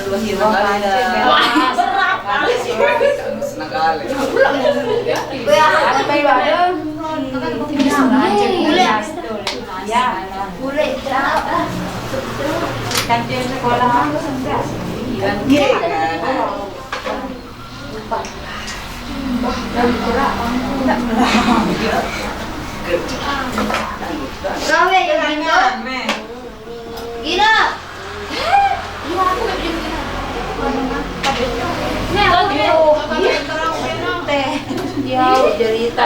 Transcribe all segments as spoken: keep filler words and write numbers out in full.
Senang kali dah. Wah, berat kali sih. Senang kali. Ya, boleh. Kantin sekolah. Iya, kan? Gawe ya, Gina. Gina. Nih, aku teh. Ya, cerita.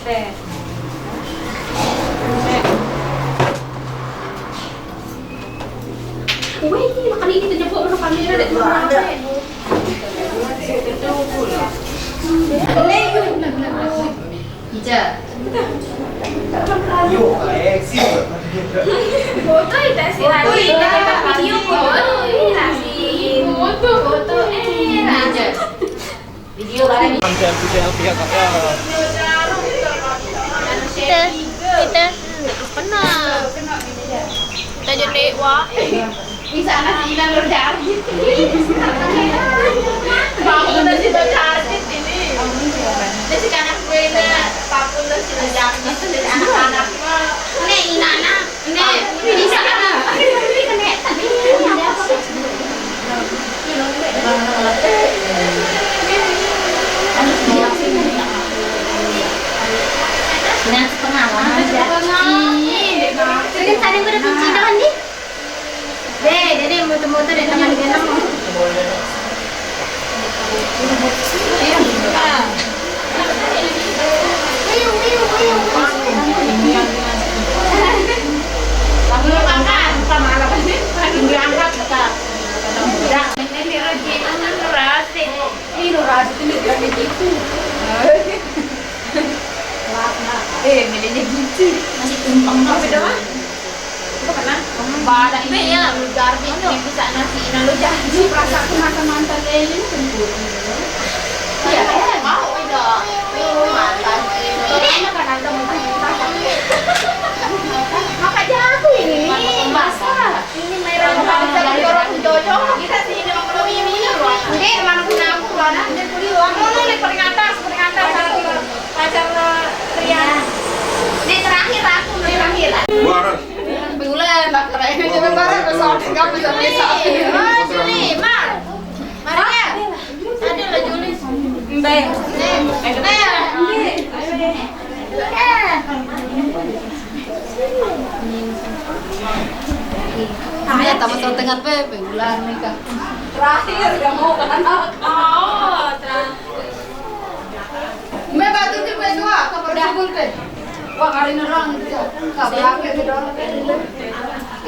Teh. Wih, makan ini tuh nyebut orang kamera deh. Ica. Foto itu si Rani, video foto, foto, eh, Rani. Video kan? Selfie, selfie ya, Kak, ya. Kita, kita pernah. Kita jadi, wah. Bisa anak Ina lo dari. Bangun lo si lo dari ini. Jadi anak gue ini, apapun lo si lo dari, anak-anak mah. Nih, Ina, Ina. Nek, bisa kan? Kena tadi. Nah, setengah lah. Setengah. Ih, sedikit tadi udah kunci doang, di. Deh, jadi muter-muter deh, teman dia nang. Eh, milihnya gitu. Masih tumpang apa doang? Itu pernah? Badak ini ya, lu garbi, ini bisa nasi, nah, lu janji. Perasaan aku mantan-mantan kayak ini, sempurna. Iya, eh, mau, udah. Lu mantan. Ini enak kan, mantan, mantan. Maka jago ini, masa? Ini merah, mantan, mantan, jorok, cocok. Kita sih, ini mau ini. Dek, mana punya aku, mana? Dia kuliah, mana? Ini paling atas, paling atas. Pacar lo, Rian. Ini terakhir aku, ini terakhir. Bulan. Bulan, tak keren. Ini lebaran, besok, nggak bisa, bisa. Oh, Juli, Mar. Maria. Ada lah, Juli. Mbak. Mbak. Ini tambah setengah, Beb. Bulan nikah. Terakhir, nggak mau anak. Oh, terakhir. Me batu ti pe dua, ka perjubul pe. Wah, kali nerang itu ya. Ka belakang itu doang.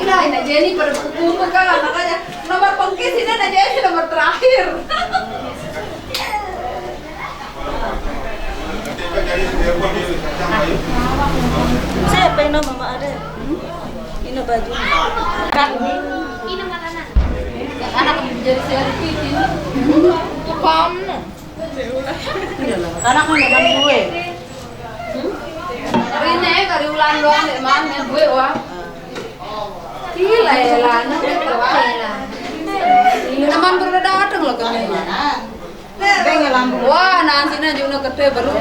Ina, Ina Jenny pada kumpul kan, makanya nomor pengkis ini Ina Jenny nomor terakhir. Saya pengen mama ada. Ini baju. Ini makanan. Anak jadi selfie ini. Paham. Karena kan dengan gue. Hari ini kali ulang doang, emang gue wah. Gila ya lah, teman baru datang loh kami. Wah, nanti na juga gede baru.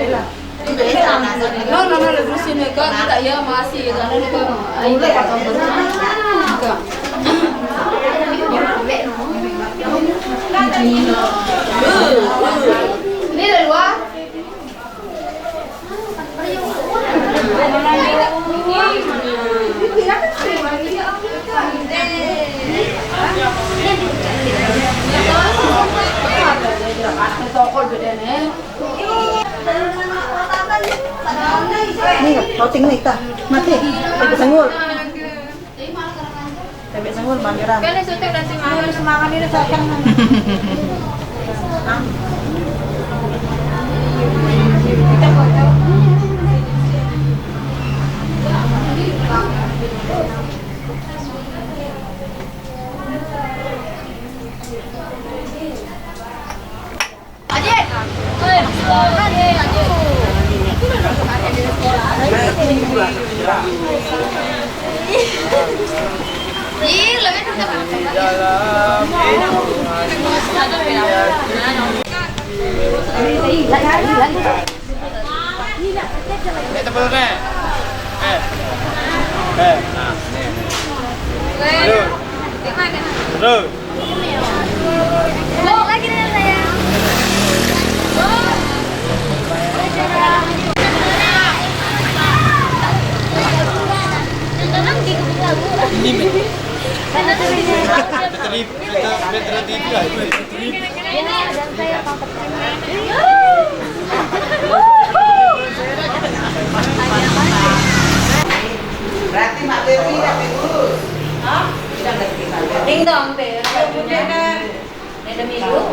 No, no, no, terus ini kok kita ya masih ya kan, ini kok. Ayo, kita baru. Ini dari luar. Nih, outing nih, ta. Mati. Ikut sengul. Tapi sengul mandiran. Kan syuting dan si Mama. Semangat ini datang. Ih, lebih Nek tepuk nek. Eh. Eh. Nah, nih. Terus. Terus. Balik lagi dengan saya. Ini, men. Betul, betul, betul, betul. Berarti Mak Berli udah ngurus. Hah? Udah ganti Mak Berli. Ding dong, Be. Udah, udah. Ada minggu.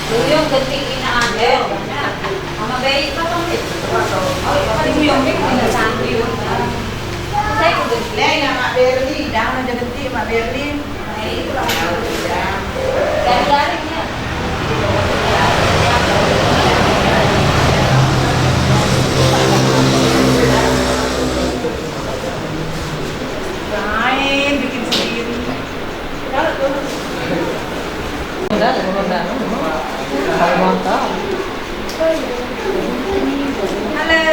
Duyung genti ina ande. Sama bayi apa, Be? Oh, iya, Duyung, Be, ina santi. Saya udah. Deh, ya, Mak Berli. Jangan ada genti, Mak Berli. Lain, bikin sendiri. Kalau tuh. Udah, udah. Kalau mau tahu. Halo.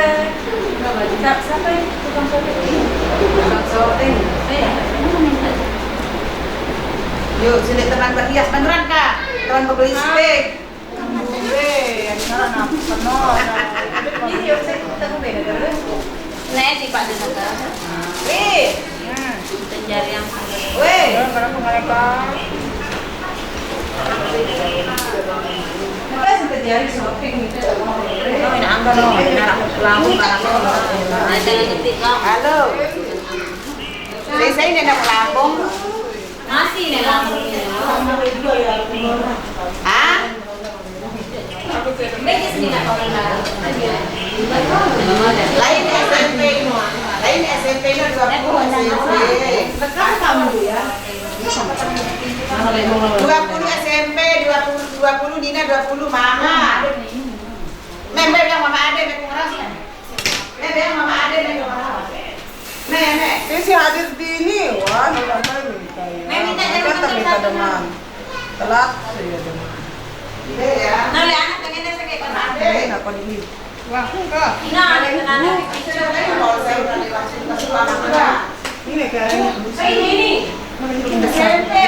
Sa-, siapa ya? Tukang sortir. Tukang sortir. Eh. Yuk, sini teman berhias beneran, Kak. Teman berlipstik. Weh, yang salah nafsu penuh. Ini yuk, saya ketemu beda terus. Nek, di Pak Denaka. Weh. Hmm. Penjari yang Weh. Berapa mereka? Halo. Saya, saya ini anak Lampung. Masih nih Lampung. Hah? Lain S M P, lain S M P nya dua puluh S M P. Dua puluh S M P, dua puluh, dua puluh Nina, dua puluh Mama. Nih, Be, bilang Mama ada, Be, kurang. Nih, Be, Mama ada, Be, kurang. Nih, nih. Ini si hadir di ini, wah, nonton saya minta ya. Nih, minta jangan minta teman. Telat, saya teman. Iya, ya. Nah, lihat anak pengennya saya kayak kena. Ini apa ini? Wah, enggak. Nah, ada kena. Ini kayaknya. Saya ini. Saya ini.